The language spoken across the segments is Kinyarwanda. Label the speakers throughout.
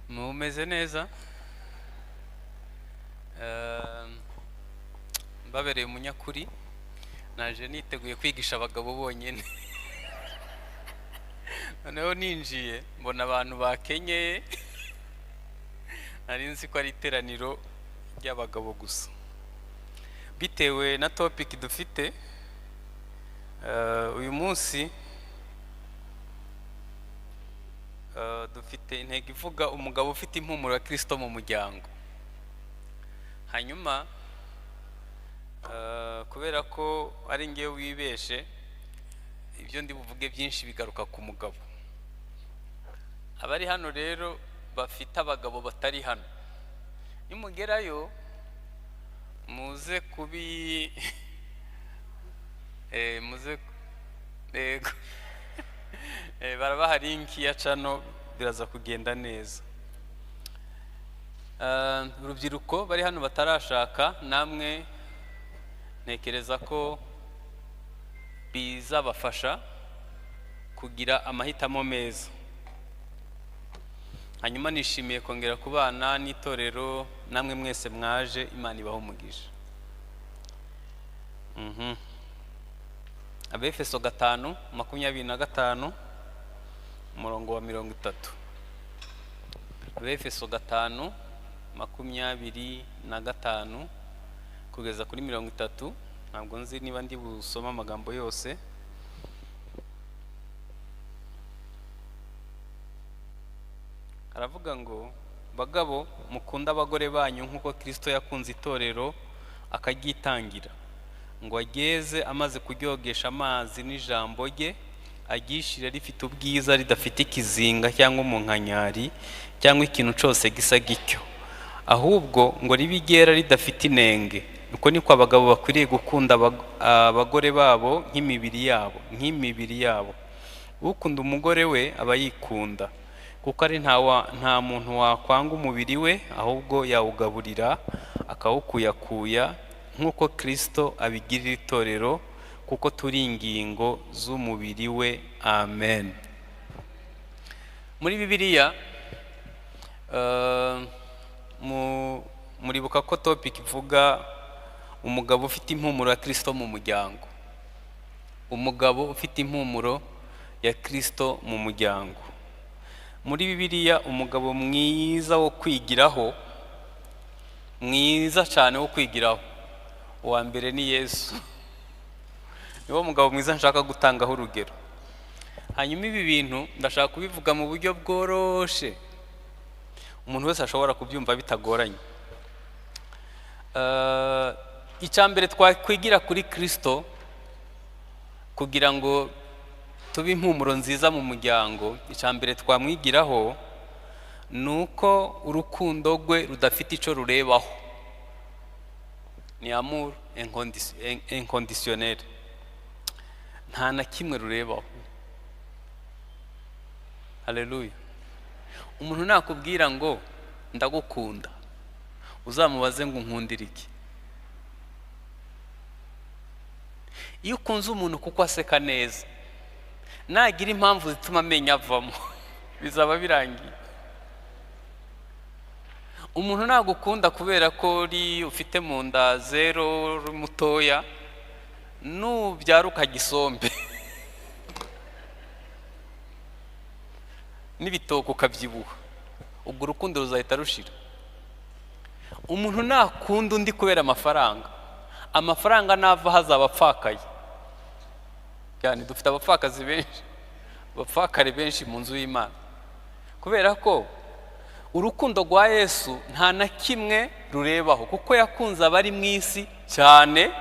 Speaker 1: Mumeze neza. Mbabereye umunyakuri, naje niteguye kwigisha abagabo bonyine. Noneho ninjiye mbona abantu bakenyeye, nari nzi ko ari iteraniro ry'abagabo gusa. Bitewe na topic dufite uyu munsi, dufite intego ivuga umugabo ufite impumuro ya Kristo mu muryango. Hanyuma kubera ko ari ngewe wibeshe, ibyo ndi buvuge byinshi bigaruka ku mugabo. Abari hano rero bafite abagabo batari hano, nimugerayo muze kubi muze yego barabaha link ya channel, biraza kugenda neza. Urubyiruko bari hano batarashaka, namwe ntekereza ko bizabafasha kugira amahitamo meza. Hanyuma nishimiye kongera kubana n'itorero, namwe mwese mwaje, Imana ibahe umugisha. Abefeso 5:25 umurongo wa 30. Abefeso 5:25 kugeza kuri 30. Ntabwo nzi niba ndi busoma amagambo yose. Aravuga ngo bagabo mukunda abagore banyu nk'uko Kristo yakunze itorero akaryitangira, ngo ageze amaze kuryogesha amazi n'ijambo rye, agishire rifite ubwiza ridafite ikizinga cyangwa umunkanyari cyangwa ikintu cyose gisa gityo, ahubwo ngo ribe iryera ridafite inenge. Uko niko abagabo bakwiriye gukunda abagore babo nk'imibiri yabo, nk'imibiri yabo. Ukunda umugore we aba yikunda, kuko ari nta muntu wakwanga umubiri we, ahubwo yawugaburira akawukuyakuya nk'uko Kristo abigirira itorero, kuko turi ingingo z'umubiri we. Amen. Muri Bibiliya muribuka ko topic ivuga umugabo ufite impumuro ya Kristo mu muryango. Umugabo ufite impumuro ya Kristo mu muryango. Muri Bibiliya umugabo mwiza wo kwigiraho, mwiza cyane wo kwigiraho, uwa mbere ni Yesu. Niwo mugabo mwiza nshaka gutangaho urugero. Hanyuma ibi bintu ndashaka kubivuga mu buryo bworoshe, umuntu wese ashobora kubyumva bitagoranye. Icya mbere twakwigira kuri Kristo kugira ngo tube impumuro nziza mu muryango, icya mbere twamwigiraho ni uko urukundo rwe rudafite icyo rurebaho. Ni amour inconditionnel, nta na kimwe rurebaho. Haleluya. Umuntu nakubwira ngo ndagukunda, uzamubaze ngo unkundira iki? Iyo ukunze umuntu kuko aseka neza, nagira impamvu zituma amenya avamo, bizaba birangiye. Umuntu nagukunda kubera ko uri ufite mu nda zero, uri mutoya, nubyara ukagisombe n'ibitoki ukabyibuha, ubwo urukundo ruzahita rushira. Umuntu nakunda undi kubera amafaranga, amafaranga nava hazaba apfakaye. Yani dufite abapfakazi benshi, abapfakare benshi mu nzu y'Imana, kubera ko urukundo rwa Yesu nta na kimwe rurebaho, kuko yakunze abari mu isi cyane,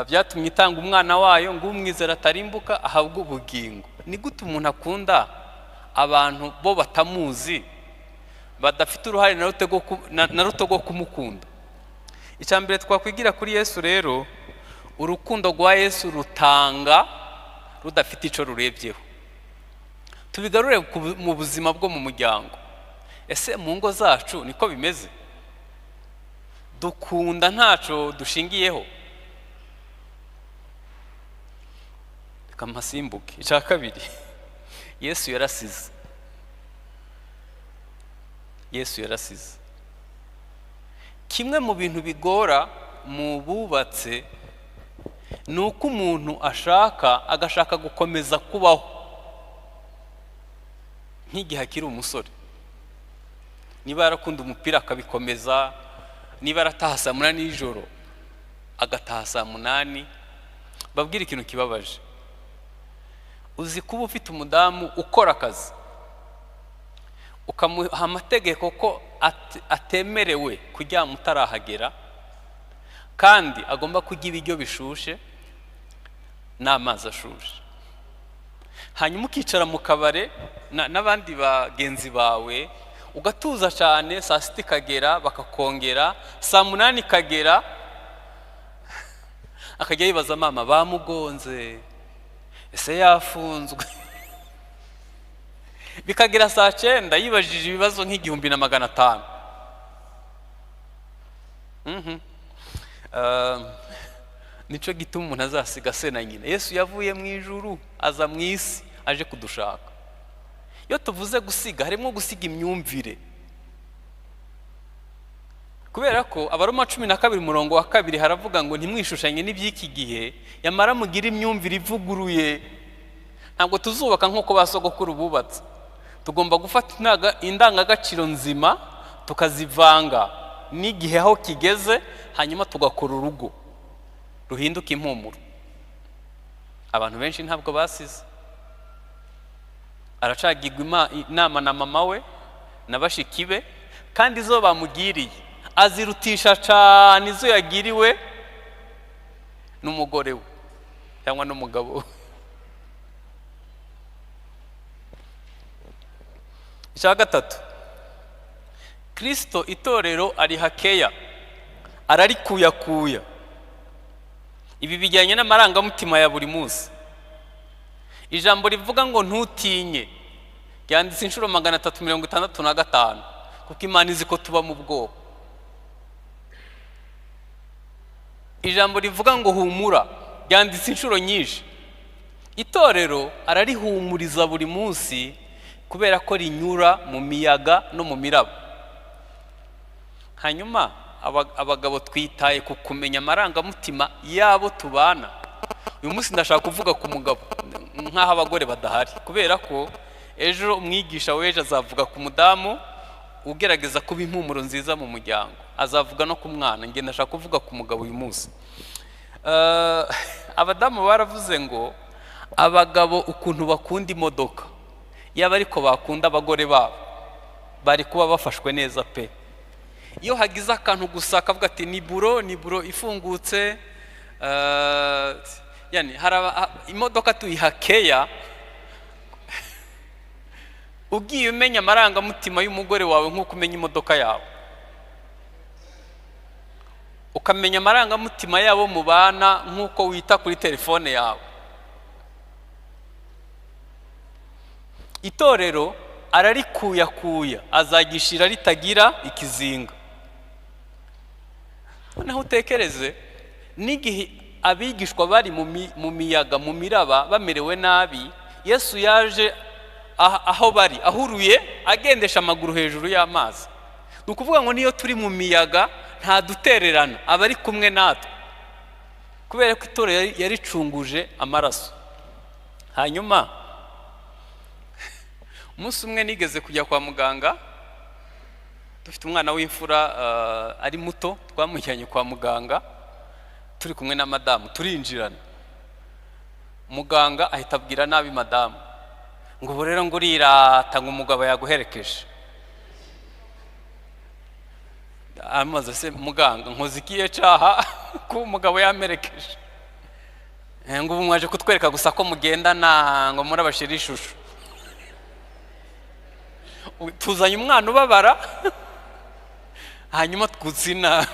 Speaker 1: byatumye itanga umwana wayo ngo umwizera atarimbuka ahabwe ubugingo. Ni gute umuntu akunda abantu bo batamuzi, badafite uruhare na ruto rwo kumukunda? Icya mbere twakwigira kuri Yesu rero, urukundo rwa Yesu rutanga rudafite icyo rurebyeho. Tubigarure mu buzima bwo mu muryango. Ese mu ngo zacu niko bimeze? Dukunda ntaco dushingiyeho? Reka mpasimbuke. Icya kabiri, Yesu yarasize. Yesu yarasize. Kimwe mu bintu bigora mu bubatse ni uko umuntu ashaka agashaka gukomeza kubaho nk'igihe akiri umusore. Niba yarakunda umupira akabikomeza, niba arataha saa 8 y'ijoro agataha saa 8. Babwira ikintu kibabaje. Uzi kuba ufite umudamu ukora akazi, ukamuha amategeko ko atemerewe kuryama utarahagera, kandi agomba kurya ibiryo bishushe n'amazi ashushe, hanyuma ukicara mu kabare n'abandi bagenzi bawe ugatuza cyane, saa 6 ikagera bakakongera, saa 8 ikagera akajya yibaza mama bamugonze, ese yafunzwe? Bikagera saa 9 yibajije ibibazo nk'igihumbi na 500. Nico gituma umuntu azasiga se na nyina. Yesu yavuye mu ijuru aza mu isi aje kudushaka. Iyo tuvuze gusiga, harimo gusiga imyumvire, kubera ko Abaroma 12 umurongo wa 2 haravuga ngo ntimwishushanye n'iby'iki gihe, yamara mugire imyumvire ivuguruye. Ntabwo tuzubaka nk'uko ba sogokuru bubatse. Tugomba gufata indangagaciro nzima tukazivanga n'igihe aho kigeze, hanyuma tugakora urugo ruhinduka impumuro. Abantu benshi ntabwo basize. Aracagirwa inama na mama we na bashiki be, kandi izo bamugiriye azirutisha cyane izo yagiriwe n'umugore we cyangwa n'umugabo we. Icya gatatu, Kristo itorero ariha keya, ararikuyakuya. Ibi bijyanye n'amarangamutima ya buri munsi. Ijambo rivuga ngo ntutinye ryanditse inshuro 365, kuko Imana izi ko tuba mu bwoba. Ijambo rivuga ngo humura ryanditse inshuro nyinshi. Itorero ararihumuriza buri munsi, kubera ko rinyura mu miyaga no mu miraba. Hanyuma abagabo twitaye ku kumenya amarangamutima yabo tubana. Uyu munsi ndashaka kuvuga ku mugabo nk'aho abagore badahari, kubera ko ejo umwigisha w'ejo azavuga ku mudamu ugerageza kuba impumuro nziza mu muryango, azavuga no ku mwana. Njye ndashaka kuvuga ku mugabo uyu munsi. Abadamu baravuze ngo abagabo ukuntu bakunda imodoka, yaba ariko bakunda abagore babo bari kuba bafashwe neza pe. Iyo hagize akantu gusa akavuga ati ni buro, ni buro ifungutse, yani hari imodoka tuyiha keya. Ugiye umenya amarangamutima y'umugore wawe nk'uko umenya imodoka yawe, ukamenya amarangamutima yabo mubana nk'uko wita kuri telefone yawe. Itorero ararikuyakuya, azagishira ritagira ikizinga. Noneho utekereze n'igihe abigishwa bari mu miyaga, mu miraba, bamerewe nabi, Yesu yaje aho bari ahuruye, agendesha amaguru hejuru y'amazi. Ni ukuvuga ngo niyo turi mu miyaga ntadutererana, aba ari kumwe natwe, kubera ko itorero yaricunguje amaraso. Hanyuma umunsi umwe nigeze kujya kwa muganga, dufite umwana w'imfura ari muto, twamujyanye kwa muganga turi kumwe na madamu, turinjirana. Muganga ahita abwira nabi madamu ngo ubu rero ngo urirata ngo umugabo yaguherekeje. Amaze se muganga nkoze ikihe cyaha ko umugabo yamerekeje? Ngo ubu mwaje kutwereka gusa ko mugendana, ngo murabashira ishusho. Tuzanye umwana ubabara hanyuma twutsina.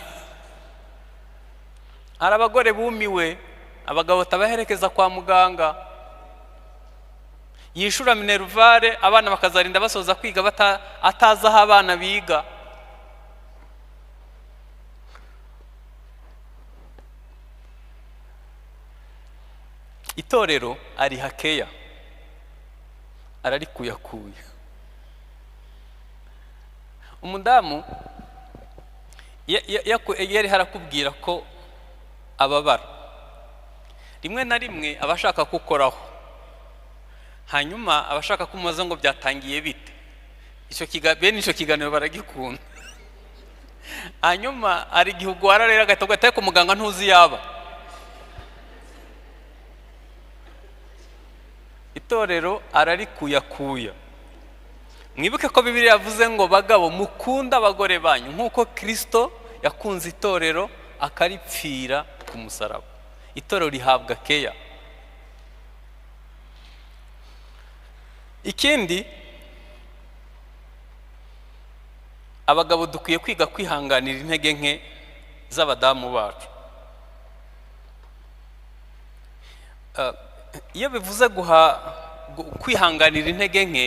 Speaker 1: Hari abagore bumiwe, abagabo batabaherekeza kwa muganga, yishura minervare, abana bakazarinda basoza kwiga atazi aho abana biga. Itorero ariha keya, ararikuyakuya. Umudamu iyo ariho arakubwira ko ababara, rimwe na rimwe aba ashaka kukoraho, hanyuma aba ashaka kumubaza ngo byatangiye bite. Bene icyo kiganiro baragikunda. Hanyuma hari igihe ugwara rero agahita avuga ati ariko muganga ntuzi yaba. Itorero ararikuyakuya. Mwibuke ko Bibiliya yavuze ngo bagabo mukunda abagore banyu nk'uko Kristo yakunze itorero akaripfira ku musaraba. Itorero rihabwa keya. Ikindi, abagabo dukwiye kwiga kwihanganira intege nke z'abadamu bacu. Iyo bivuze kwihanganira intege nke,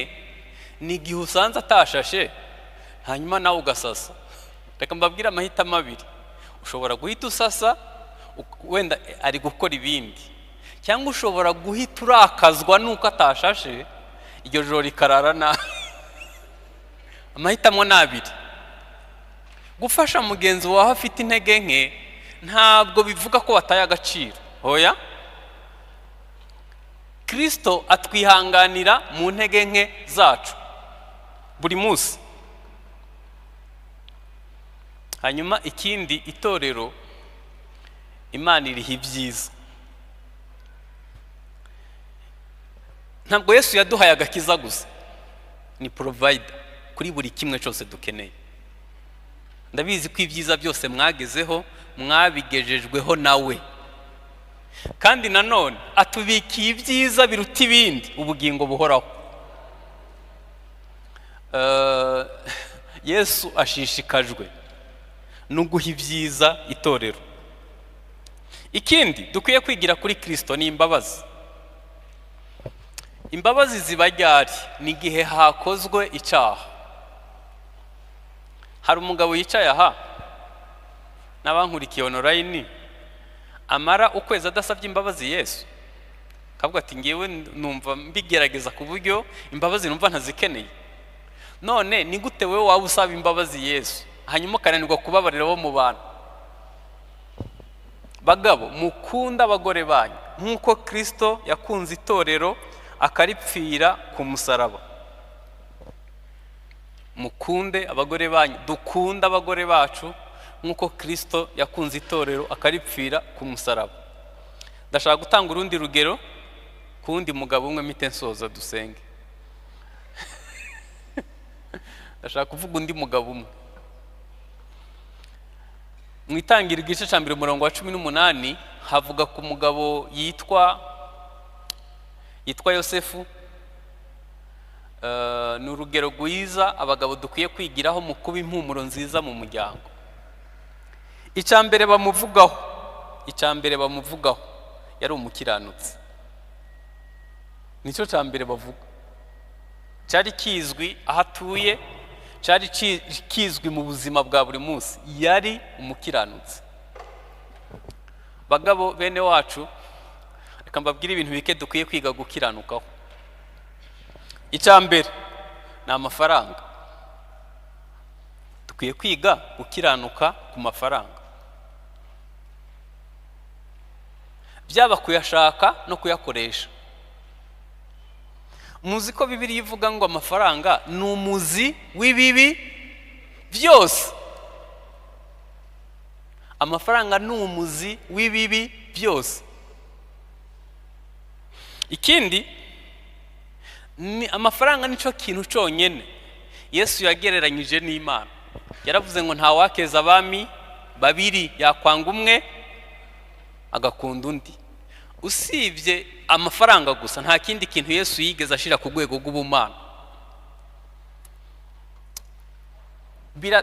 Speaker 1: ni igihe usanze atashashe hanyuma nawe ugasasa. Reka mbabwire amahitamo abiri. Ushobora guhita usasa wenda ari gukora ibindi, cyangwa ushobora guhita urakazwa nuko atashashe, iryo joro rikarara nabi. Amahitamo ni abiri. Gufasha mugenzi wawe afite intege nke ntabwo bivuga ko wataye agaciro. Hoya, Kristo atwihanganira mu ntege nke zacu buri munsi. Hanyuma ikindi, itorero Imana iriha ibyiza. Ntabwo Yesu yaduhaye agakiza gusa, ni provider kuri buri kimwe cyose dukeneye. Ndabizi ko ibyiza byose mwagezeho mwabigejejweho nawe, kandi nanone atubikiye ibyiza biruta ibindi, ubugingo buhoraho. Yesu ashishikajwe no guha ibyiza itorero. Ikindi dukwiye kwigira kuri Kristo ni imbabazi. Imbabazi ziba ryari? Ni igihe hakozwe icyaha. Hari umugabo yicaye aha n'abankurikiye online, amara ukwezi adasabye imbabazi Yesu, akavuga ati ngewe numva mbigerageza ku buryo imbabazi numva ntazikeneye. None ni gute wewe waba usaba imbabazi Yesu hanyuma ukananirwa kubabarira bo mu bantu? Bagabo, mukunda abagore banyu nk'uko Kristo yakunze itorero akaripfira ku musaraba. Mukunde abagore banyu, dukunde abagore bacu nk'uko Kristo yakunze itorero akaripfira ku musaraba. Ndashaka gutanga urundi rugero ku wundi mugabo umwe mpite nsoza dusenge. Ndashaka kuvuga undi mugabo umwe. Mu Itangiriro igice cya mbere umurongo wa 18 havuga ku mugabo yitwa Yosefu. Ni urugero rwiza abagabo dukwiye kwigiraho mu kuba impumuro nziza mu muryango. Icya mbere bamuvugaho yari umukiranutsi. Nicyo cya mbere bavuga. Cyari kizwi aho atuye, cyari kizwi mu buzima bwa buri munsi, yari umukiranutsi. Bagabo bene wacu, reka mbabwire ibintu bike dukwiye kwiga gukiranukaho. Icya mbere ni amafaranga. Dukwiye kwiga gukiranuka ku mafaranga, byaba kuyashaka no kuyakoresha. Muzi ko Bibiliya ivuga ngo amafaranga ni umuzi w'ibibi byose. Amafaranga ni umuzi w'ibibi byose. Ikindi ni amafaranga nicyo kintu cyonyine Yesu yagereranyije n'Imana. Yaravuze ngo ntawakeza abami babiri, yakwanga umwe agakunda undi. Usibye amafaranga gusa, nta kindi kintu Yesu yigeze ashira ku rwego rw'ubumana.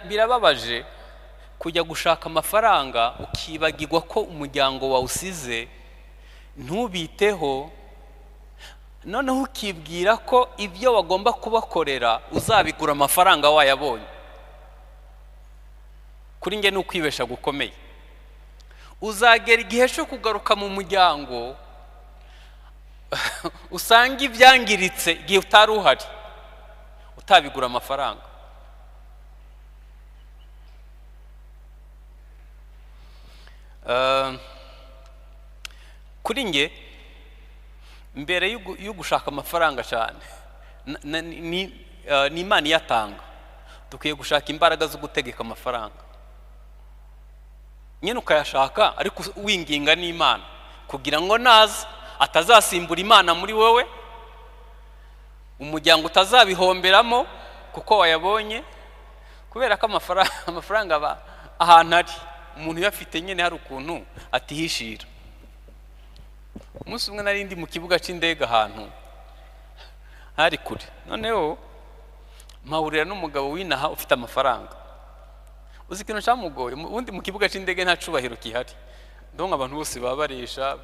Speaker 1: Birababaje kujya gushaka amafaranga ukibagirwa ko umuryango wawusize, ntubiteho, noneho ukibwira ko ibyo wagomba kubakorera uzabigura amafaranga wayabonye. Kuri nge ni ukwibesha gukomeye. Uzagera igihe cyo kugaruka mu muryango usanga ibyangiritse igihe utari uhari, utabigura amafaranga. Kuri nge, mbere yo gushaka amafaranga cyane, ni Imana iyatanga, dukwiye gushaka imbaraga zo gutegeka amafaranga. Nyine ukayashaka ariko winginga n'Imana kugira ngo naza atazasimbura Imana muri wowe, umuryango utazabihomberamo kuko wayabonye. Kubera ko amafaranga aba ahantu ari, umuntu uyafite nyine hari ukuntu atihishira. Umunsi umwe nari ndi mu kibuga cy'indege ahantu hari kure, noneho mpahurira n'umugabo w'inaha ufite amafaranga. Uzi ikintu cyamugoye? Ubundi mu kibuga cy'indege nta cubahiro gihari, ndabona abantu bose baba baresha,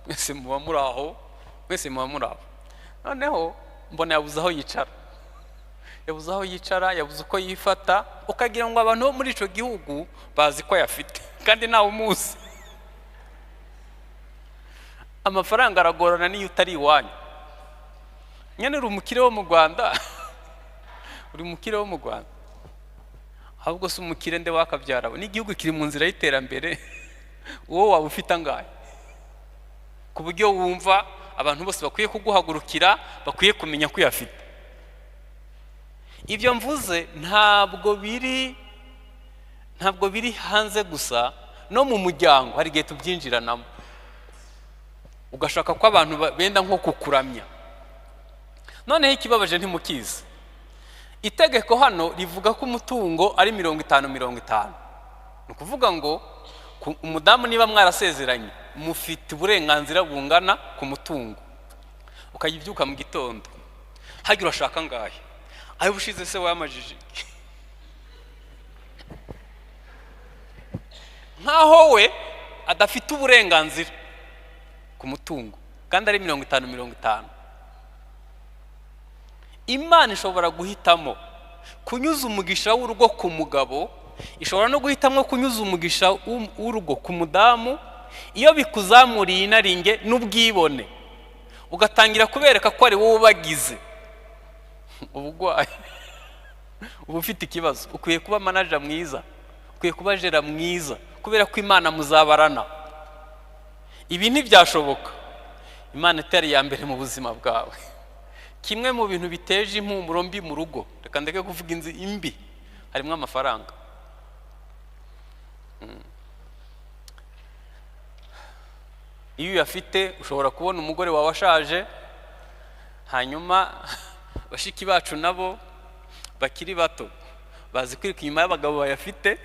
Speaker 1: mwese muba muri aho, mwese muba muri aho. Noneho mbona yabuze aho yicara, yabuze aho yicara, yabuze uko yifata, ukagira ngo abantu bo muri ico gihugu bazi ko ayafite kandi ntawe umuzi. Amafaranga aragorana niyo utari iwanyu. Nyine uri umukire wo mu Rwanda, uri umukire wo mu Rwanda, ahubwo si umukire nde wakabyara, n'igihugu kiri mu nzira y'iterambere, wowe waba ufite angahe ku buryo wumva abantu bose bakwiye kuguhagurukira, bakwiye kumenya ko uyafite? Ibyo mvuze ntabwo biri hanze gusa, no mu muryango hari igihe tubyinjiranamo, ugashaka ko abantu benda nko kukuramya. Noneho ikibabaje ntimukizi, itegeko hano rivuga ko umutungo ari 50-50. Ni ukuvuga ngo umudamu niba mwarasezeranye mufite uburenganzira bungana ku mutungo. Ukajya ubyuka mu gitondo, hajya urashaka angahe? Ayo ubushize se wayamajije? Nkaho we adafite uburenganzira ku mutungo kandi ari 50-50. Imana ishobora guhitamo kunyuza umugisha w'urugo ku mugabo, ishobora no guhitamo kunyuza umugisha w'urugo ku mudamu. Iyo bikuzamuriye inaringe n'ubwibone, ugatangira kubereka ko ari wowe ubagize, ubugwayi, uba ufite ikibazo. Ukwiye kuba manager mwiza, ukwiye kuba jera mwiza, kubera ko Imana muzabarana. Ibi ntibyashoboka Imana itari iya mbere mu buzima bwawe. Kimwe mu bintu biteje impumuro mbi mu rugo, reka ndeke kuvuga inzu imbi, harimo amafaranga. Iyo uyafite ushobora kubona umugore wawe ashaje, hanyuma bashiki bacu nabo bakiri bato bazi kwiruka inyuma y'abagabo bayafite,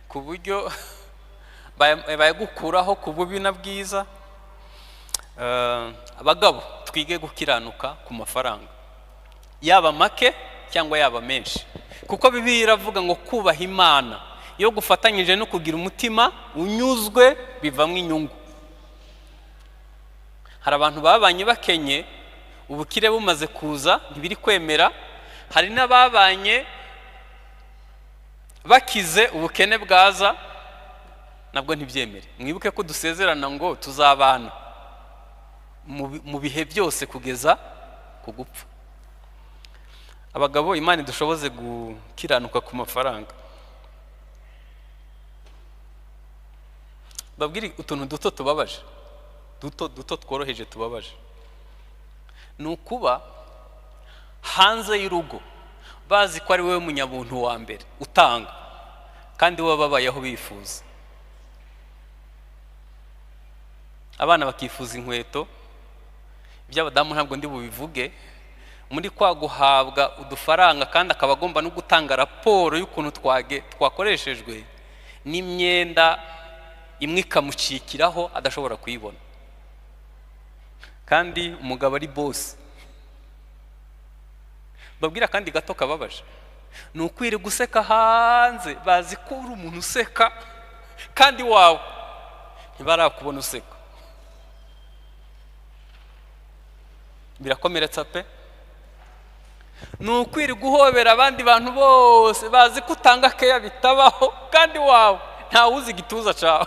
Speaker 1: ku buryo bayagukuraho ku bubi na bwiza. Abagabo twige gukiranuka ku mafaranga, yaba make cyangwa yaba menshi, kuko Bibiliya iravuga ngo kubaha Imana iyo gufatanyije no kugira umutima unyuzwe bivamo inyungu. Hari abantu babanye bakenye, ubukire bumaze kuza ntibiri kwemera. Hari n'ababanye bakize, ubukene bwaza nabwo ntibyemere. Mwibuke ko dusezerana ngo tuzabana mu bihe byose kugeza ku gupfa. Abagabo, Imana idushoboze gukiranuka ku mafaranga. Babwire utuntu duto tubabaje, duto duto tworoheje tubabaje. Ni ukuba hanze y'urugo bazi ko ari wowe munyabuntu wa mbere utanga, kandi wowe babayeho bifuza. Abana bakifuza inkweto, iby'abadamu ntabwo ndi bubivuge, muri kwa guhabwa udufaranga kandi akaba agomba no gutanga raporo y'ukuntu twakoreshejwe, n'imyenda imwe ikamucikiraho adashobora kuyibona, kandi umugabo ari boss. Babwira kandi gato kababaje, ni ukwiriye guseka hanze bazi ko uri umuntu useka, kandi wawe ntibarakubona useka. Birakomeretsa pe. Ni ukwiriye guhobera abandi bantu bose bazi ko utanga keya bitabaho, kandi wawe ntawuzi igituza cyawe.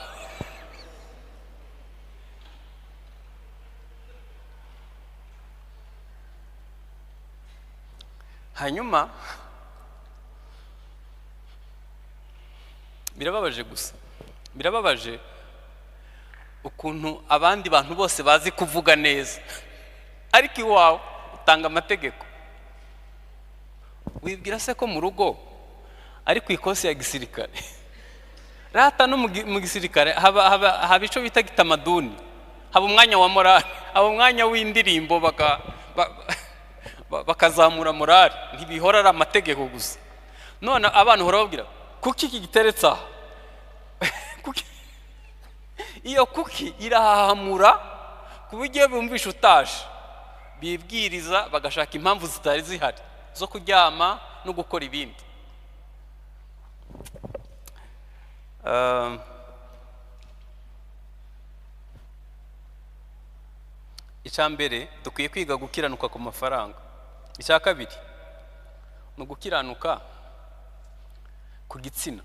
Speaker 1: Hanyuma birababaje gusa, birababaje Ukuntu abandi bantu bose bazi kuvuga neza, ariko iwawe utanga amategeko. Wibwira se ko mu rugo ari ku ikosi ya gisirikare? Rata no mu gisirikare haba icyo bita gitamaduni, haba umwanya wa morale, haba umwanya w'indirimbo, bakazamura morale, ntibihora ari amategeko gusa. None abantu bahora babwira kuki iki giteretse aha, iyo kuki irahahamura ku buryo bumvisha utaje bibwiriza bagashaka impamvu zitari zihari zo kuryama no gukora ibindi. Icya mbere dukwiye kwiga gukiranuka ku mafaranga. Icya kabiri ni ugukiranuka ku gitsina,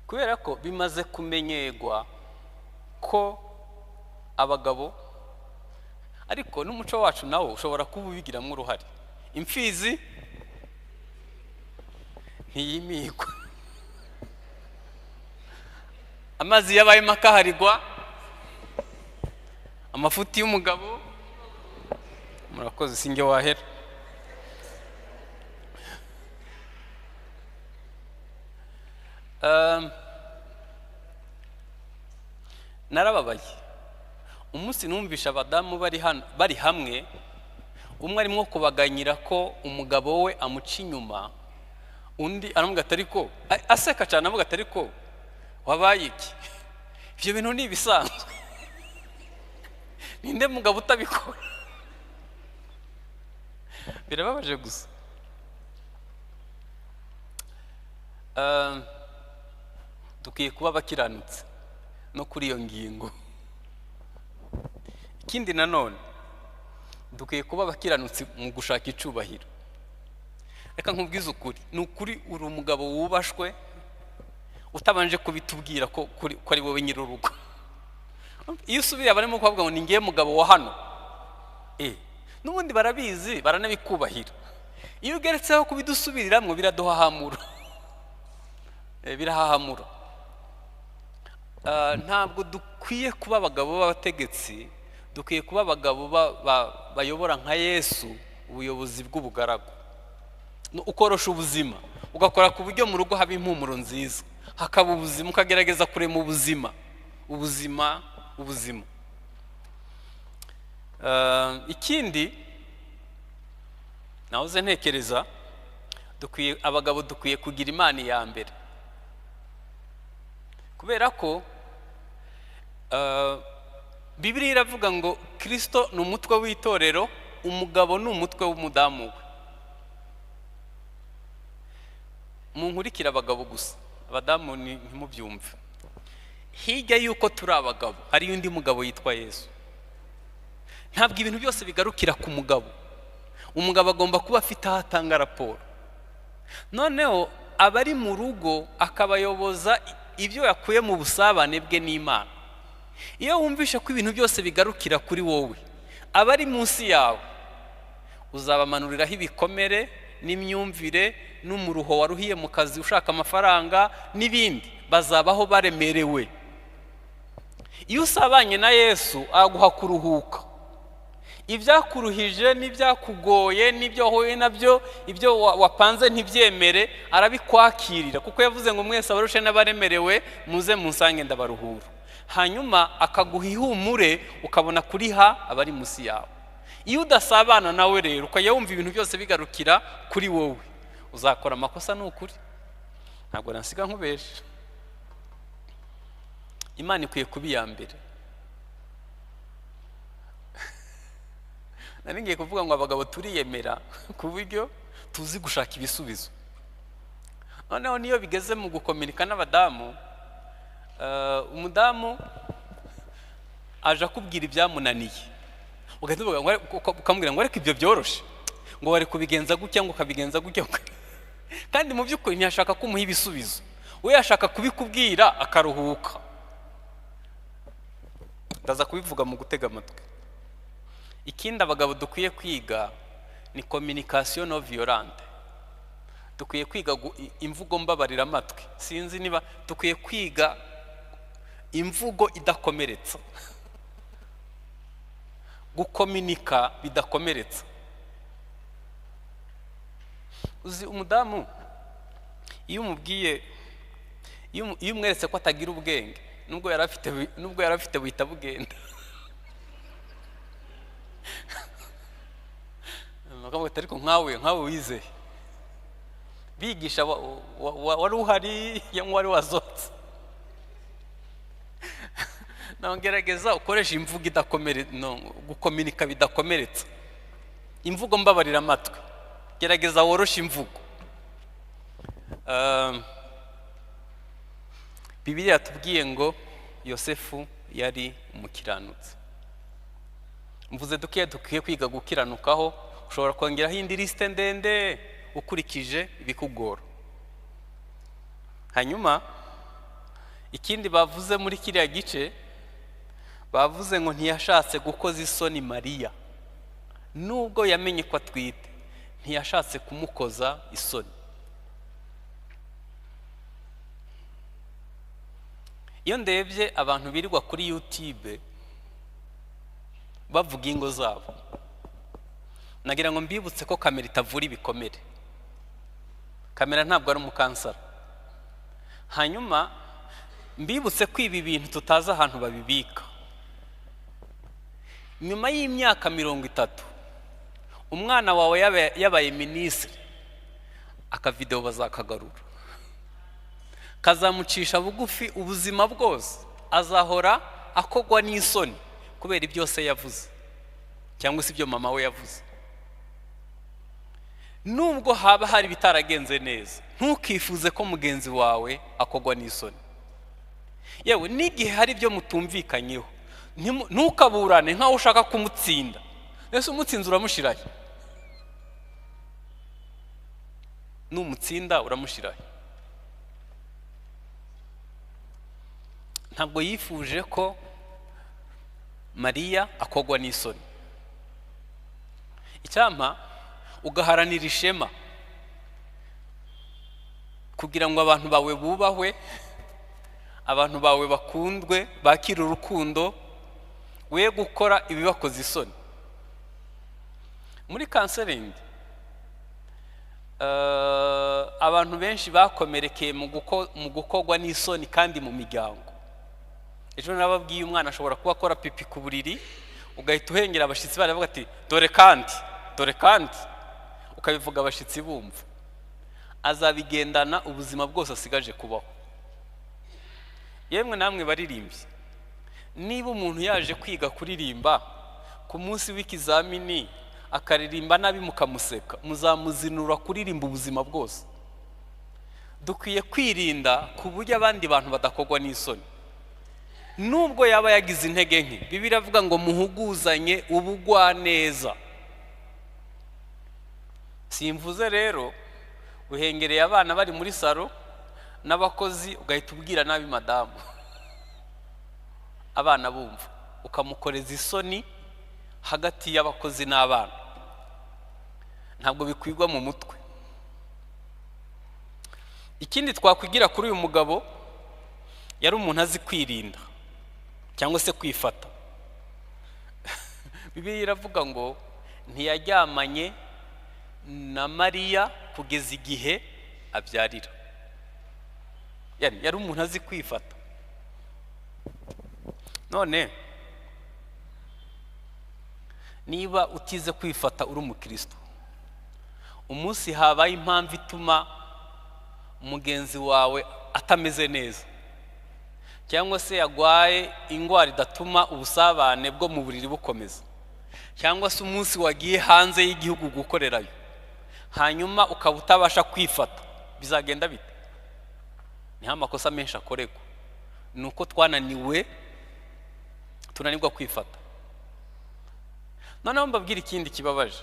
Speaker 1: kubera ko bimaze kumenyerwa ko abagabo, ariko n'umuco wacu nawo ushobora kuba ubigiramo uruhare, imfizi ntiyimikwa, amazi yabayemo akaharigwa, amafuti y'umugabo. Murakoze, sinjye wahera. Narababaye umunsi numvisha abadamu bari hamwe, umwe arimo kubaganyira ko umugabo we amuca inyuma, undi aramubwira ati ariko, aseka cyane avuga ati ariko wabaye iki? Ibyo bintu ni ibisanzwe, ninde mugabo utabikora? Birababaje gusa. Dukwiye kuba abakiranutse no kuri iyo ngingo. Ikindi nanone dukwiye kuba abakiranutse mu gushaka icubahiro. Reka nkubwize ukuri, ni ukuri uri umugabo wubashwe utabanje kubitubwira ko ari wowe nyir'urugo. Iyo usubiye abarimo kuvuga ngo ni ngiye mugabo wa hano, n'ubundi barabizi baranabikubahira. Iyo ugeretseho kubidusubiriramo biraduhahamura, birahahamura. Ntabwo dukwiye kuba abagabo b'abategetsi, dukwiye kuba abagabo bayobora nka Yesu, ubuyobozi bw'ubugaragu. Ukorosha ubuzima, ugakora ku buryo mu rugo haba impumuro nziza, hakaba ubuzima, ukagerageza kurema ubuzima, ubuzima, ubuzima. Ikindi nahoze ntekereza, dukwiye abagabo dukwiye kugira Imana iya mbere, kubera ko Bibiliya iravuga ngo Kristo ni umutwe w'itorero, umugabo ni umutwe w'umudamu we. Munkurikira abagabo gusa, abadamu ntimubyumve. Hirya y'uko turi abagabo hariyo undi mugabo yitwa Yesu. Ntabwo ibintu byose bigarukira ku mugabo. Umugabo agomba kuba afite aho atanga raporo, noneho abari mu rugo akabayoboza ibyo yakuye mu busabane bwe n'Imana. Iyo wumvishe ko ibintu byose bigarukira kuri wowe, abari munsi yawe uzabamanuriraho ibikomere n'imyumvire n'umuruho waruhiye mu kazi ushaka amafaranga n'ibindi, bazabaho baremerewe. Iyo usabanye na Yesu aguha kuruhuka. Ibyakuruhije n'ibyakugoye n'ibyo wahuye nabyo, ibyo wapanze ntibyemere, arabikwakirira, kuko yavuze ngo mwese abarushe n'abaremerewe muze munsange ndabaruhura. Hanyuma akaguha ihumure, ukabona kuriha abari munsi yawe. Iyo udasabana nawe rero ukajya wumva ibintu byose bigarukira kuri wowe, uzakora amakosa. Ni ukuri, ntabwo nasiga nkubesha. Imana ikwiye kuba iya mbere. Nari ngiye kuvuga ngo abagabo turiyemera ku buryo tuzi gushaka ibisubizo. Noneho niyo bigeze mu gukominika n'abadamu, umudamu aje akubwira ibyamunaniye, ugahita ukamubwira ngo ariko ibyo byoroshe, ngo bari kubigenza gutya, ngo ukabigenza gutya, kandi mu by'ukuri ntiyashaka kumuha ibisubizo, we yashaka kubikubwira akaruhuka. Ndaza kubivuga mu gutega amatwi. Ikindi abagabo dukwiye kwiga ni communication non violente. Dukwiye kwiga imvugo mbabarira amatwi. Sinzi niba dukwiye kwiga Imvugo idakomeretsa, gukominika bidakomeretsa. Uzi umudamu iyo umubwiye, iyo umweretse ko atagira ubwenge, nubwo yari afite buhita bugenda. Bakavuga ati: "Ariko nkawe wizeye bigisha, wari uhari cyangwa wari wazotse?" Ngerageza ukoresha imvugo idakomere, no gukominika bidakomeretsa, imvugo mbabarira amatwi. Gerageza woroshe imvugo. Bibiliya yatubwiye ngo Yosefu yari umukiranutsi. Mvuze dukeya dukwiye kwiga gukiranukaho. Ushobora kongeraho indi lisite ndende ukurikije ibikugora. Hanyuma ikindi bavuze muri kiriya gice, bavuze ngo ntiyashatse gukoza isoni Mariya. Nubwo yamenye ko atwite, ntiyashatse kumukoza isoni. Iyo ndebye abantu birirwa kuri YouTube bavuga ingo zabo, nagira ngo mbibutse ko kamera itavura ibikomere. Kamera ntabwo ari umukansara. Hanyuma mbibutse ko ibi bintu tutazi ahantu babibika. Nyuma y'imyaka 30, umwana wawe yabaye minisitiri, akavidewo bazakagarura, kazamucisha bugufi ubuzima bwose. Azahora akogwa n'isoni kubera ibyo se yavuze cyangwa se ibyo mama we yavuze. Nubwo haba hari ibitaragenze neza, ntukifuze ko mugenzi wawe akogwa n'isoni. Yewe, n'igihe hari ibyo mutumvikanyeho, ntukaburane nk'aho ushaka kumutsinda. Ese umutsinze uramushirahe? Numutsinda uramushirahe? Ntabwo yifuje ko Mariya akogwa n'isoni. Icyampa ugaharanira ishema kugira ngo abantu bawe bubahwe, abantu bawe bakundwe, bakire urukundo, we gukora ibibakoza isoni. Muri counseling, abantu benshi bakomerekeye mu gukogwa n'isoni kandi mu miryango. Ejo nababwiye, umwana ashobora kuba akora pipi ku buriri, ugahita uhengera abashyitsi, baravuga ati: "Dore kandi, dore kandi," ukabivuga abashyitsi bumva. Azabigendana ubuzima bwose asigaje kubaho. Yemwe namwe baririmbyi, niba umuntu yaje kwiga kuririmba, ku munsi w'ikizamini akaririmba nabi mukamuseka, muzamuzinura kuririmba ubuzima bwose. Dukwiye kwirinda ku buryo abandi bantu badakogwa n'isoni, nubwo yaba yagize intege nke. Bibiliya iravuga ngo muhuguzanye ubugwaneza. Simvuze rero uhengereye abana bari muri salo n'abakozi, ugahita ubwira nabi madamu abana bumva, ukamukoreza isoni hagati y'abakozi n'abana. Ntabwo bikwigwa mu mutwe. Ikindi twakwigira kuri uyu mugabo, yari umuntu azi kwirinda cyangwa se kwifata. Bibiliya iravuga ngo ntiyaryamanye na Mariya kugeza igihe abyarira. Yari umuntu azi kwifata. None niba utize kwifata uri umukristo, umunsi habaye impamvu ituma mugenzi wawe atameze neza cyangwa se yagwaye indwara idatuma ubusabane bwo mu buriri bukomeza, cyangwa se umunsi wagiye hanze y'igihugu gukorerayo, hanyuma ukaba utabasha kwifata, bizagenda bite? Niho amakosa menshi akorerwa, ni uko twananiwe, tunanirwa kwifata. Noneho mbabwira ikindi kibabaje: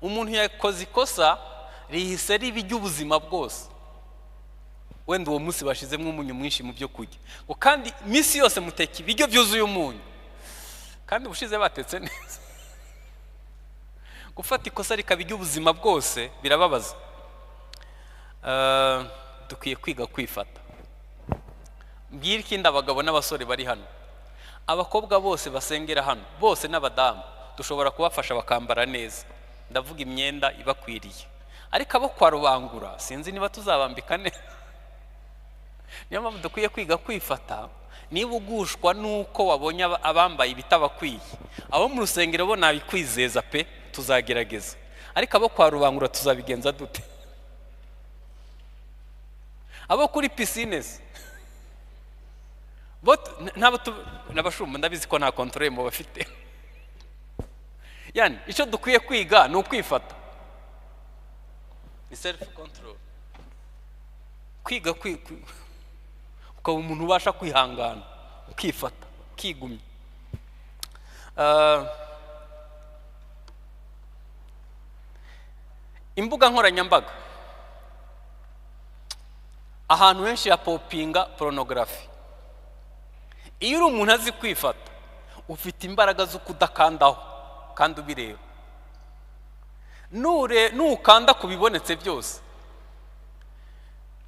Speaker 1: umuntu yakoze ikosa rihise riba iry'ubuzima bwose. Wenda uwo munsi bashizemo umunyu mwinshi mu byo kurya, ngo kandi iminsi yose muteka ibiryo byuzuye umunyu, kandi ubushize batetse neza. Gufata ikosa rikaba iry'ubuzima bwose birababaza. Dukwiye kwiga kwifata. Mbwira ikindi, abagabo n'abasore bari hano, abakobwa bose basengera hano bose n'abadamu, dushobora kubafasha bakambara neza, ndavuga imyenda ibakwiriye. Ariko abo kwa Rubangura sinzi niba tuzabambika neza. Niyo mpamvu dukwiye kwiga kwifata. Niba ugushwa nuko wabonye abambaye ibitabakwiye, abo mu rusengero bo nabikwizeza pe, tuzagerageza. Ariko abo kwa Rubangura tuzabigenza dute? Abo kuri piscine se bo ntabo n'abashumba ndabizi ko nta contrôle mu bafite. Yani icyo dukwiye kwiga ni ukwifata, ni self control, kwiga ukaba umuntu ubasha kwihangana, ukifata, ukigumya. Imbuga nkoranyambaga, ahantu henshi ya popinga pornography. Iyo uri umuntu azi kwifata, ufite imbaraga zo kudakandaho kandi ubireba. Nukanda ku bibonetse byose,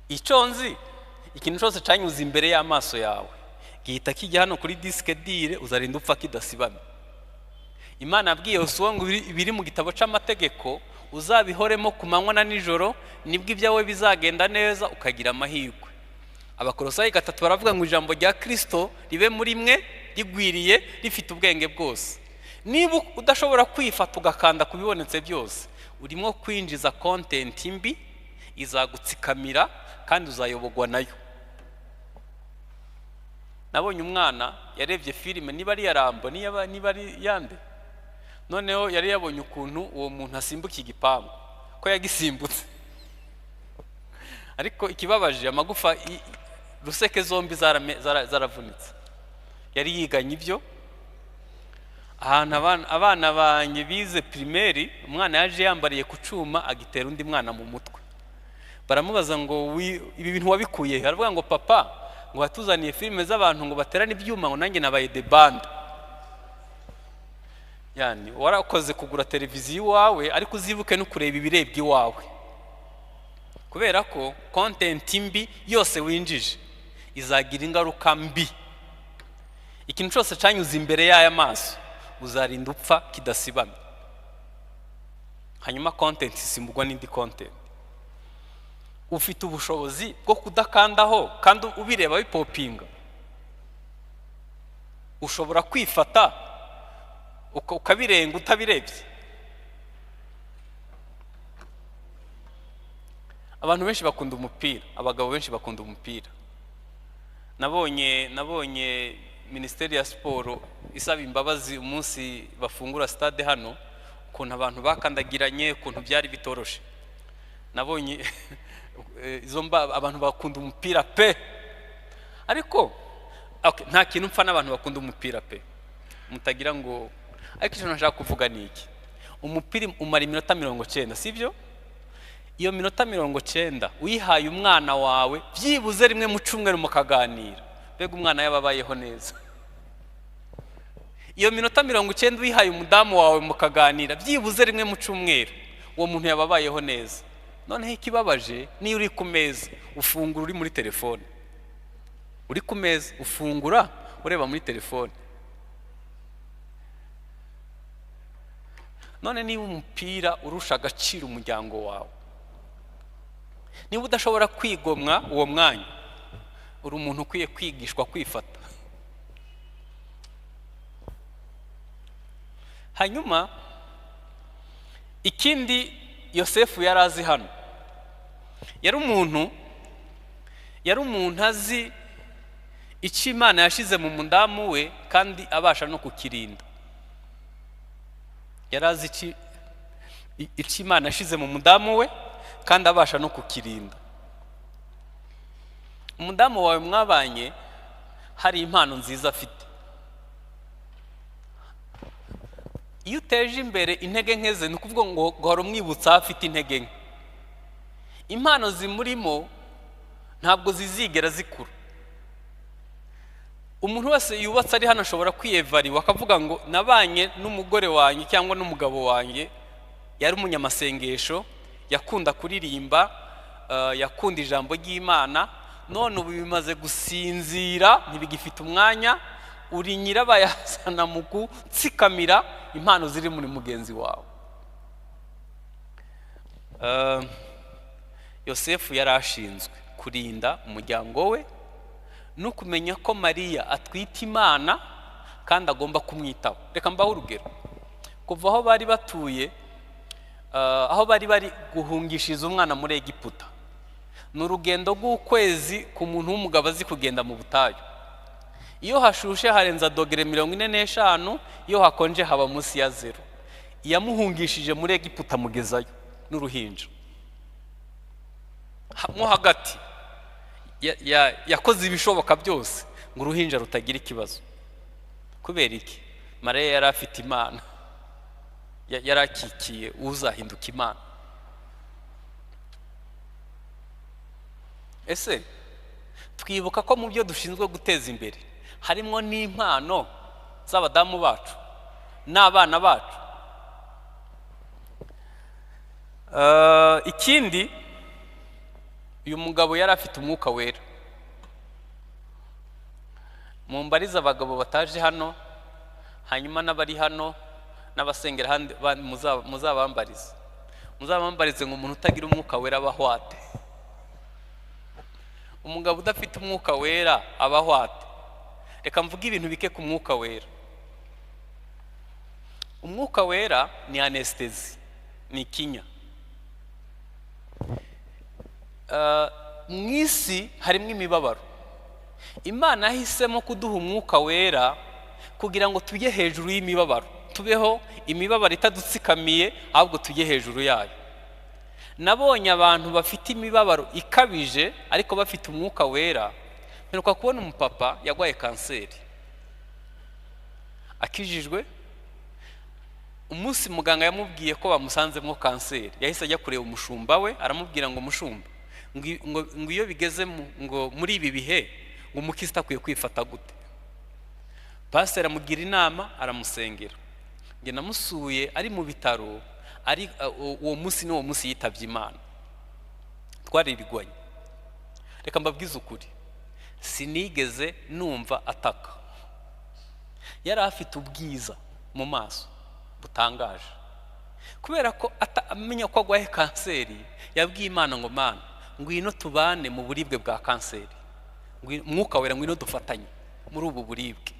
Speaker 1: icyo nzi, ikintu cyose cyanyuze imbere y'amaso yawe gihita kijya hano kuri disque dur, uzarinda upfa kidasibamye. Imana yabwiye Yosuwa ngo ibiri mu gitabo cy'amategeko uzabihoremo ku manywa na nijoro, nibwo ibyawe bizagenda neza ukagira amahirwe. Abakorosayi 3 baravuga ngo ijambo rya Kristo ribe muri mwe rigwiriye, rifite ubwenge bwose. Niba udashobora kwifata ugakanda ku bibonetse byose, urimo kwinjiza content mbi izagutsikamira kandi uzayobogwa nayo. Nabonye umwana yarebye filime, niba ari iya Rambo, niba ari yande, noneho yari yabonye ukuntu uwo muntu asimbuka igipangu, ko yagisimbutse. Ariko ikibabaje, amagufa ruseke zombi zaravunitse. Yari yiganye ibyo. Ahantu abana banjye bize primaire, umwana yaje yambariye ku cuma agitera undi mwana mu mutwe. Baramubaza ngo ibi bintu wabikuye he? Aravuga ngo papa ngo watuzaniye filime z'abantu ngo baterane ibyuma, ngo nanjye nabaye de bande. Yani warakoze kugura televiziyo iwawe, ariko uzibuke no kureba ibirebwa iwawe, kubera ko content mbi yose winjije izagira ingaruka mbi. Ikintu cyose cyanyuze imbere y'aya maso uzarinda upfa kidasibamye. Hanyuma content isimbugwa n'indi content. Ufite ubushobozi bwo kudakandaho kandi ubireba bipopinga? Ushobora kwifata ukabirenga utabirebye? Abantu benshi bakunda umupira, abagabo benshi bakunda umupira. Nabonye Minisiteri ya Siporo isaba imbabazi umunsi bafungura stade hano, ukuntu abantu bakandagiranye, ukuntu byari bitoroshe. Nabonye izo abantu bakunda umupira pe. Ariko okay, nta kintu mpfa n'abantu bakunda umupira pe, mutagira ngo. Ariko icyo nashaka kuvuga ni iki: umupira umara iminota 90, sibyo? Iyo minota 90 uyihaye umwana wawe byibuze rimwe mu cyumweru mukaganira, mbega umwana yababayeho neza. Iyo minota 90 uyihaye umudamu wawe mukaganira byibuze rimwe mu cyumweru, uwo muntu yababayeho neza. Noneho ikibabaje, niyo uri ku meza ufungura uri muri telefone, uri ku meza ufungura ureba muri telefone. None niba umupira urusha agaciro umuryango wawe, niba udashobora kwigomwa uwo mwanya, uri umuntu ukwiye kwigishwa kwifata. Hanyuma ikindi Yosefu yari azi hano, yari umuntu azi icyo Imana yashize mu mudamu we kandi abasha no kukirinda. Yari azi icyo Imana yashize mu mudamu we kandi abasha no kukirinda. Umudamu wawe mwabanye hari impano nziza afite. Iyo uteje imbere intege nke ze, ni ukuvuga ngo guhora umwibutsa afite intege nke. Impano zimurimo ntabwo zizigera zikura. Umuntu wese yubatse ari hano ashobora kwiyevariwa akavuga ngo nabanye n'umugore wanjye cyangwa n'umugabo wanjye, yari umunyamasengesho, yakunda kuririmba, yakunda ijambo ry'Imana, None ubu bimaze gusinzira, ntibigifite umwanya. Uri nyirabayazana mu gutsikamira impano ziri muri mugenzi wawe. Yosefu yari ashinzwe kurinda umuryango we no kumenya ko Mariya atwite Imana kandi agomba kumwitaho. Reka mbahe urugero. Kuva aho bari batuye, aho bari bari guhungishiriza umwana muri Egiputa, ni urugendo rw'ukwezi ku muntu w'umugabo azi kugenda mu butayu. Iyo hashushe harenza dogere 45, iyo hakonje haba munsi ya 0. Yamuhungishije muri Egiputa amugezayo n'uruhinja. Mo hagati yakoze ibishoboka byose ngo uruhinja rutagira ikibazo. Kubera iki? Mariya yari afite Imana, yari akikiye uzahinduka Imana. Ese twibuka ko mu byo dushinzwe guteza imbere harimo n'impano z'abadamu bacu n'abana bacu? Ikindi, uyu mugabo yari afite umwuka wera. Mumbarize abagabo bataje hano, hanyuma n'abari hano n'abasengera handi, muzabambarize. Muzabambarize ngo umuntu utagira umwuka wera abaho ate? Umugabo udafite umwuka wera abaho ate? Reka mvuge ibintu bike ku mwuka wera. Umwuka wera ni anestesi, ni ikinya. Mu isi harimo imibabaro. Imana yahisemo kuduha umwuka wera kugira ngo tujye hejuru y'imibabaro, tubeho imibabaro itadutsikamiye, ahubwo tujye hejuru yayo. Nabonye abantu bafite imibabaro ikabije ariko bafite umwuka wera. Mperuka kubona umupapa yarwaye kanseri akijijwe. Umunsi muganga yamubwiye ko bamusanzemo kanseri, yahise ajya kureba umushumba we, aramubwira ngo mushumba, ngo iyo bigeze ngo muri ibi bihe ngo umukristo akwiye kwifata gute? Pastor amugira inama, aramusengera. Nge namusuye ari mu bitaro, ari uwo munsi n'uwo munsi yitabye Imana. Twaririgwanye. Reka mbabwize ukuri, sinigeze numva ataka. Yari afite ubwiza mu maso butangaje. Kubera ko amenya ko agwaye kanseri, yabwiye Imana ngo Mana, ngwino tubane mu buribwe bwa kanseri, umwuka wera ngwino dufatanye muri ubu buribwe.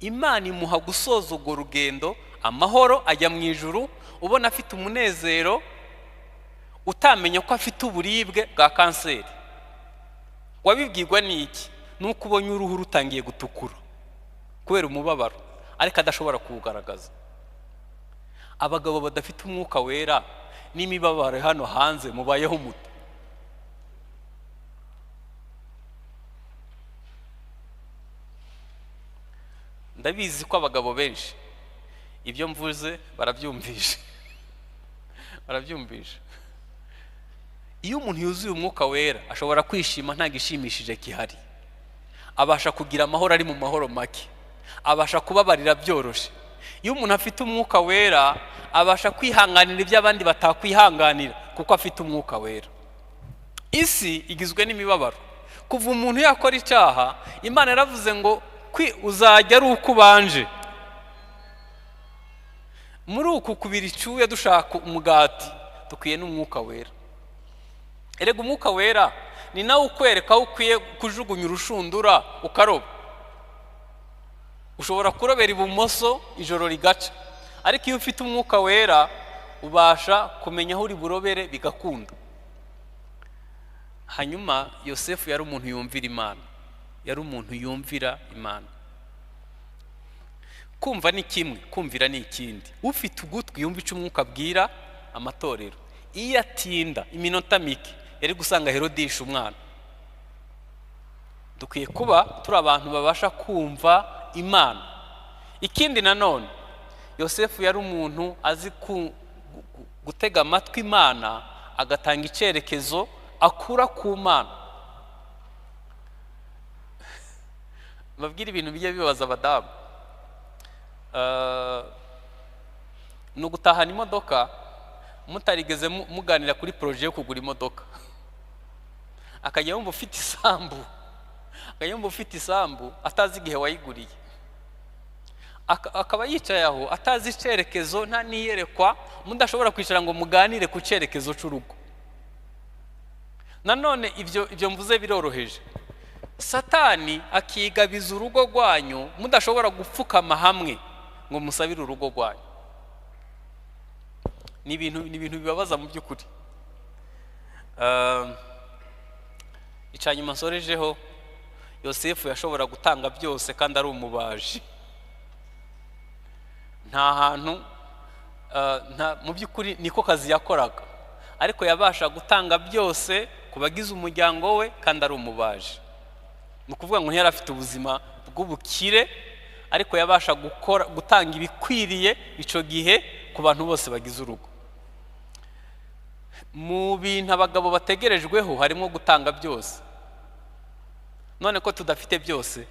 Speaker 1: Imana imuha gusoza urwo rugendo amahoro, ajya mu ijuru ubona afite umunezero, utamenya ko afite uburibwe bwa kanseri. Wabibwirwa n'iki? Nuko ubonye uruhu rutangiye gutukura kubera umubabaro, ariko adashobora kuwugaragaza. Abagabo badafite umwuka wera n'imibabaro hano hanze mubayeho mute? Ndabizi ko abagabo benshi ibyo mvuze barabyumvisha. Barabyumvisha. Iyo umuntu yuzuye umwuka wera ashobora kwishima nta gishimishije kihari. Abasha kugira amahoro ari mu mahoro make. Abasha kubabarira byoroshe. Iyo umuntu afite umwuka wera abasha kwihanganira ibyo abandi batakwihanganira kuko afite umwuka wera. Isi igizwe n'imibabaro. Kuva umuntu yakora icyaha, Imana yaravuze ngo uzajya ari uko ubanje. Muri uku kubira icyuya dushaka umugati, dukwiye n'umwuka wera. Erega umwuka wera ni nawe ukwereka aho ukwiye kujugunya urushundura ukaroba. Ushobora kurobera ibumoso ijoro rigaca, ariko iyo ufite umwuka wera ubasha kumenya aho uri burobere bigakunda. Hanyuma Yosefu yari umuntu yumvira Imana, yari umuntu yumvira Imana. Kumva ni kimwe, kumvira ni ikindi. Ufite ugutwi yumva icyo umwuka abwira amatorero. Iyo atinda iminota mike yari gusanga Herode yishe umwana. Dukwiye kuba turi abantu babasha kumva Imana. Ikindi nanone, Yosefu yari umuntu azi gutega amatwi Imana, agatanga icyerekezo akura ku Mana. Babwira ibintu bijya bibaza abadamu. Ni ugutahana imodoka mutarigeze muganira kuri projet yo kugura imodoka. Akajya yumva ufite isambu, akajya yumva ufite isambu atazi igihe wayiguriye, akaba yicaye aho atazi icyerekezo, nta niyerekwa, mudashobora kwicara ngo muganire ku cyerekezo cy'urugo. Nanone ibyo mvuze biroroheje. Satani akigabiza urugo rwanyu mudashobora gupfukama hamwe ngo musabire urugo rwanyu. Ni ibintu bibabaza mu by'ukuri. Icanyuma nsorejeho, Yosefu yashobora gutanga byose kandi ari umubaji. Nta hantu mu by'ukuri niko kazi yakoraga, ariko yabasha gutanga byose ku bagize umuryango we kandi ari umubaji. Ni ukuvuga ngo ntiyari afite ubuzima bw'ubukire, ariko yabasha gukora gutanga ibikwiriye icyo gihe ku bantu bose bagize urugo. Mu bintu abagabo bategerejweho harimo gutanga byose. None ko tudafite byose,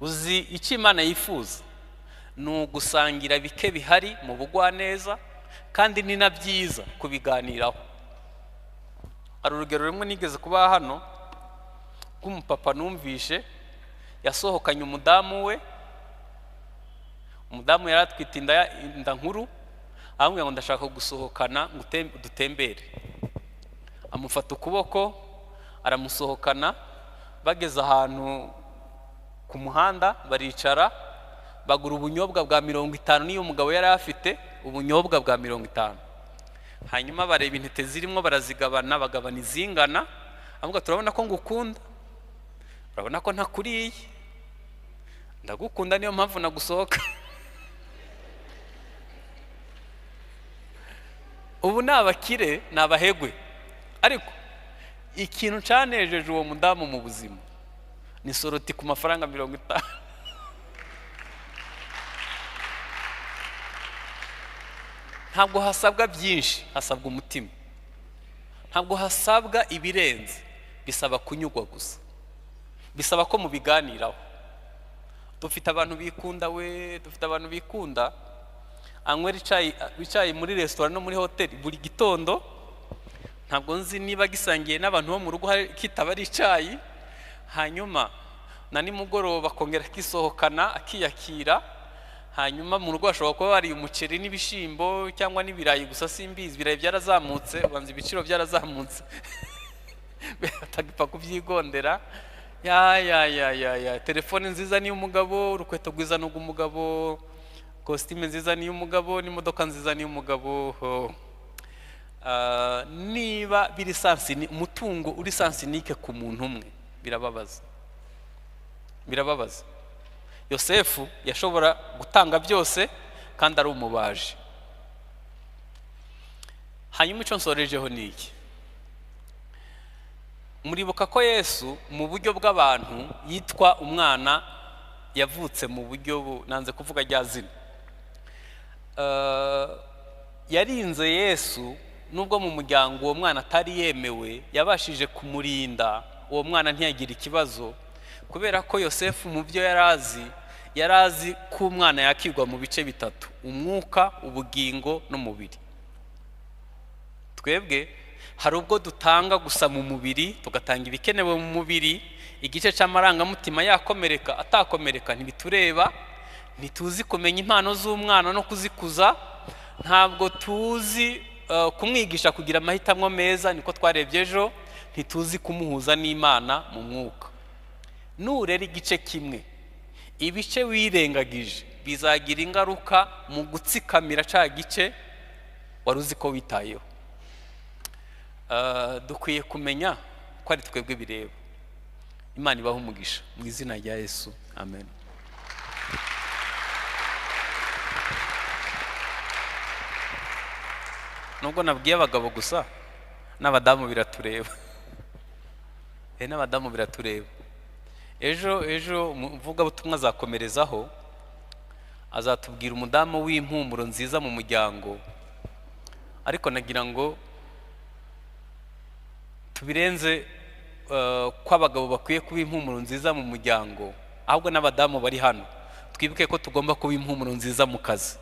Speaker 1: uzi icyo Imana yifuza ni ugusangira bike bihari mu bugwaneza, kandi ni na byiza kubiganiraho. Hari urugero rumwe nigeze kuba hano rw'umupapa numvishe yasohokanye umudamu we. Umudamu yari atwite inda nkuru, aramubwira ngo ndashaka gusohokana ngo dutembere. Amufata ukuboko aramusohokana, bageze ahantu ku muhanda baricara, bagura ubunyobwa bwa 50, niyo umugabo yari afite ubunyobwa bwa 50. Hanyuma bareba intete zirimo barazigabana, bagabana izingana. Avuga turabona ko ngukunda, urabona ko ntakuriye, ndagukunda niyo mpamvu nagusohoka. Ubu ni abakire ni abahegwe, ariko ikintu cyanejeje uwo mudamu mu buzima ni soroti ku mafaranga 50. Ntabwo hasabwa byinshi, hasabwa umutima. Ntabwo hasabwa ibirenze, bisaba kunyugwa gusa, bisaba ko mubiganiraho. Dufite abantu bikunda we, dufite abantu bikunda anywera icyayi muri resitora no muri hoteli buri gitondo. Ntabwo nzi niba gisangiye n'abantu bo mu rugo kitaba ari icyayi, hanyuma na nimugoroba akongera akisohokana akiyakira. Hanyuma mu rugo hashobora kuba bariye umuceri n'ibishyimbo cyangwa n'ibirayi gusa, simbizi, ibirayi byarazamutse, ubanza ibiciro byarazamutse batagipfa kubyigondera. Ya ya ya ya ya, telefone nziza ni umugabo, urukweto rwiza ni umugabo, kositime nziza ni umugabo, n'imodoka nziza ni umugabo. Niba biri sansi, umutungo uri sansinike ku muntu umwe, birababaza, birababaza. Yosefu yashobora gutanga byose kandi ari umubaji. Hanyuma icyo nsorejeho ni iki: muribuka ko Yesu mu buryo bw'abantu yitwa umwana yavutse mu buryo nanze kuvuga rya zina. Yarinze Yesu nubwo mu muryango uwo mwana atari yemewe, yabashije kumurinda uwo mwana ntiyagira ikibazo, kubera ko Yosefu mu byo yari azi ko umwana yakirwa mu bice bitatu: umwuka, ubugingo n'umubiri. Twebwe hari ubwo dutanga gusa mu mubiri, tugatanga ibikenewe mu mubiri, igice cy'amarangamutima yakomereka atakomereka ntibitureba, ntituzi kumenya impano z'umwana no kuzikuza, ntabwo tuzi kumwigisha kugira amahitamo meza, niko twarebye ejo, ntituzi kumuhuza n'Imana mu mwuka. Nurera igice kimwe, ibice wirengagije bizagira ingaruka mu gutsikamira cya gice wari uzi ko witayeho. Dukwiye kumenya ko ari twebwe bireba. Imana ibahe umugisha mu izina rya Yesu, amen. Nubwo nabwiye abagabo gusa, n'abadamu biratureba. N'abadamu biratureba. Ejo umuvugabutumwa azakomerezaho, azatubwira umudamu w'impumuro nziza mu muryango, ariko nagira ngo tubirenze ko abagabo bakwiye kuba impumuro nziza mu muryango, ahubwo n'abadamu bari hano twibuke ko tugomba kuba impumuro nziza mu kazi.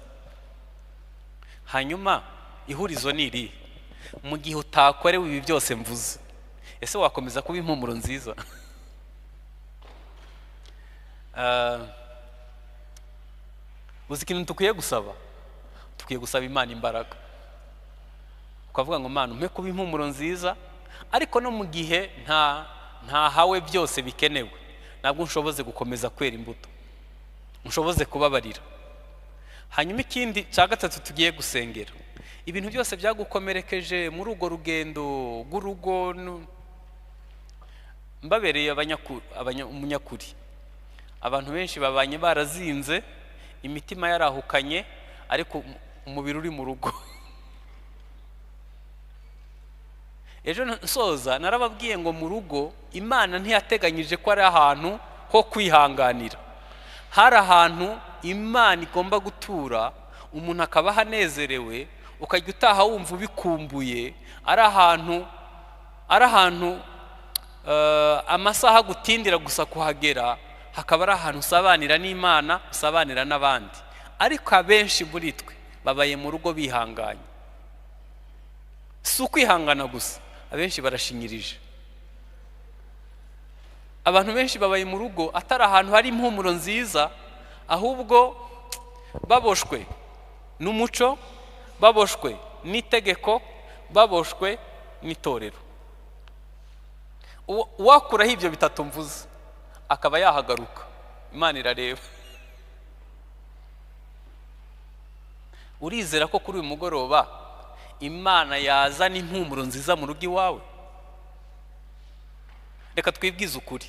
Speaker 1: Hanyuma ihurizo ni iri: mu gihe utakorewe ibi byose mvuze, Ese wakomeza kuba impumuro nziza? Uzi ikintu dukwiye gusaba? Dukwiye gusaba Imana imbaraga, ukavuga ngo: "Mana, umpe kuba impumuro nziza, ariko no mu gihe ntahawe byose bikenewe, ntabwo nshoboze gukomeza kwera imbuto, nshoboze kubabarira." Hanyuma ikindi cya gatatu tugiye gusengera: ibintu byose byagukomerekeje muri urwo rugendo rw'urugo. Mbabereye umunyakuri, abantu benshi babanye barazinze, imitima yarahukanye, ariko umubiri uri mu rugo. Ejo nsoza narababwiye ngo mu rugo Imana ntiyateganyije ko ari ahantu ho kwihanganira, hari ahantu Imana igomba gutura, umuntu akaba ahanezerewe, ukajya utaha wumva ubikumbuye, ari ahantu amasaha gutindira gusa kuhagera, hakaba ari ahantu usabanira n'Imana, usabanira n'abandi. Ariko abenshi muri twe babaye mu rugo bihanganye. Si ukwihangana gusa, abenshi barashinyirije. Abantu benshi babaye mu rugo atari ahantu hari impumuro nziza, ahubwo baboshwe n'umuco, baboshwe n'itegeko, baboshwe n'itorero. Uwakuraho ibyo bitatu mvuze akaba yahagaruka, Imana irareba. Urizera ko kuri uyu mugoroba Imana yazana impumuro nziza mu rugo iwawe? Reka twibwize ukuri,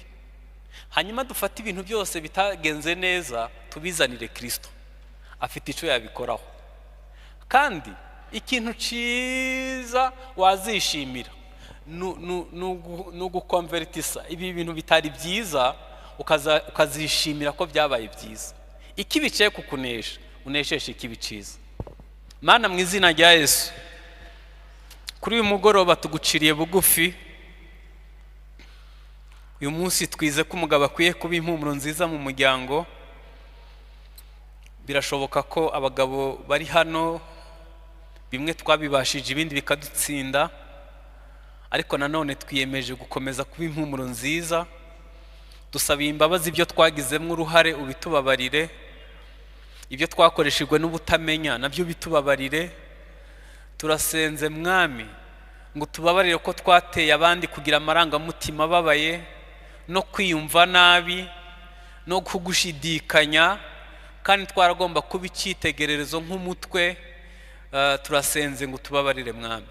Speaker 1: hanyuma dufate ibintu byose bitagenze neza tubizanire Kirisito, afite icyo yabikoraho. Kandi ikintu cyiza wazishimira ni ugukonveritisa ibi bintu bitari byiza, ukazishimira ko byabaye byiza. Ikibi cye kukunesha, unesheshe ikibi cyiza. Mana, mu izina rya Yesu, kuri uyu mugoroba tuguciriye bugufi. Uyu munsi twize ko umugabo akwiye kuba impumuro nziza mu muryango. Birashoboka ko abagabo bari hano bimwe twabibashije, ibindi bikadutsinda, ariko nanone twiyemeje gukomeza kuba impumuro nziza. Dusabiye imbabazi ibyo twagizemo uruhare, ubitubabarire. Ibyo twakoreshejwe n'ubutamenya nabyo bitubabarire. Turasenze, Mwami, ngo tubabarire ko twateye abandi kugira amarangamutima ababaye no kwiyumva nabi no kugushidikanya, kandi twaragomba kuba icyitegererezo nk'umutwe. Turasenze ngo tubabarire, Mwami.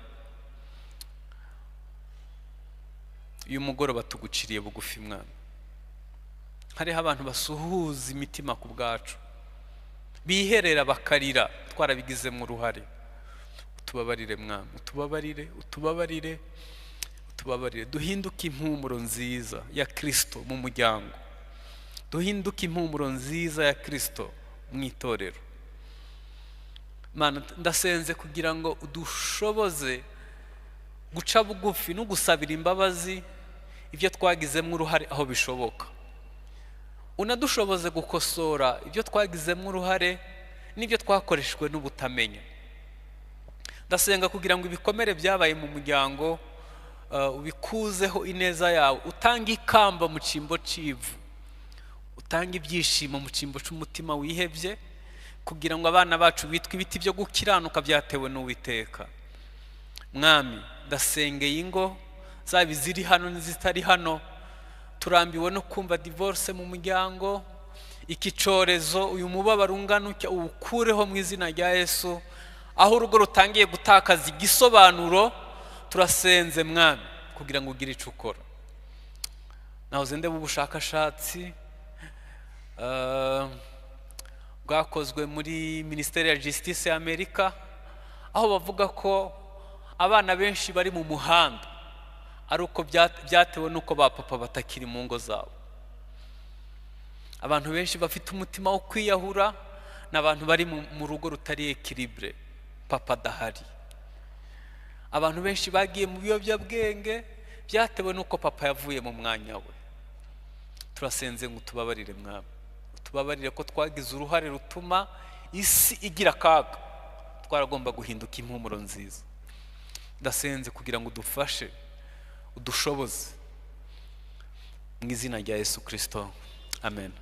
Speaker 1: Uyu mugoroba tuguciriye bugufi, Mwami. Hariho abantu basuhuza imitima ku bwacu, biherera bakarira, twarabigizemo uruhare. Utubabarire, Mwami, utubabarire, utubabarire, utubabarire. Duhinduke impumuro nziza ya Kirisito mu muryango, duhinduke impumuro nziza ya Kirisito mu itorero. Mana, ndasenze kugira ngo udushoboze guca bugufi no gusabira imbabazi ibyo twagizemo uruhare aho bishoboka, unadushoboze gukosora ibyo twagizemo uruhare n'ibyo twakoreshejwe n'ubutamenya. Ndasenga kugira ngo ibikomere byabaye mu muryango ubikuzeho ineza yawe, utange ikamba mu cyimbo cy'ivu, utange ibyishimo mu cyimbo cy'umutima wihebye, kugira ngo abana bacu bitwe ibiti byo gukiranuka byatewe n'Uwiteka. Mwami, ndasengeye ingo zaba iziri hano n'izitari hano. Turambiwe no kumva divorce mu muryango. Iki cyorezo, uyu mubabaro ungana utya, uwukureho mu izina rya Yesu. Aho urugo rutangiye gutakaza igisobanuro, turasenze, Mwami, kugira ngo ugire icyo ukora. Nahoze ndeba ubushakashatsi bwakozwe muri Minisiteri ya Justice y'Amerika, aho bavuga ko abana benshi bari mu muhanda ari uko byatewe n'uko ba papa batakiri mu ngo zabo. Abantu benshi bafite umutima wo kwiyahura ni abantu bari mu rugo rutari équilibré, papa adahari. Abantu benshi bagiye mu biyobyabwenge byatewe n'uko papa yavuye mu mwanya we. Turasenze ngo utubabarire, Mwami, utubabarire ko twagize uruhare rutuma isi igira akaga, twaragomba guhinduka impumuro nziza. Ndasenze kugira ngo udufashe. Udushoboze mu izina rya Yesu Kirisito, amen.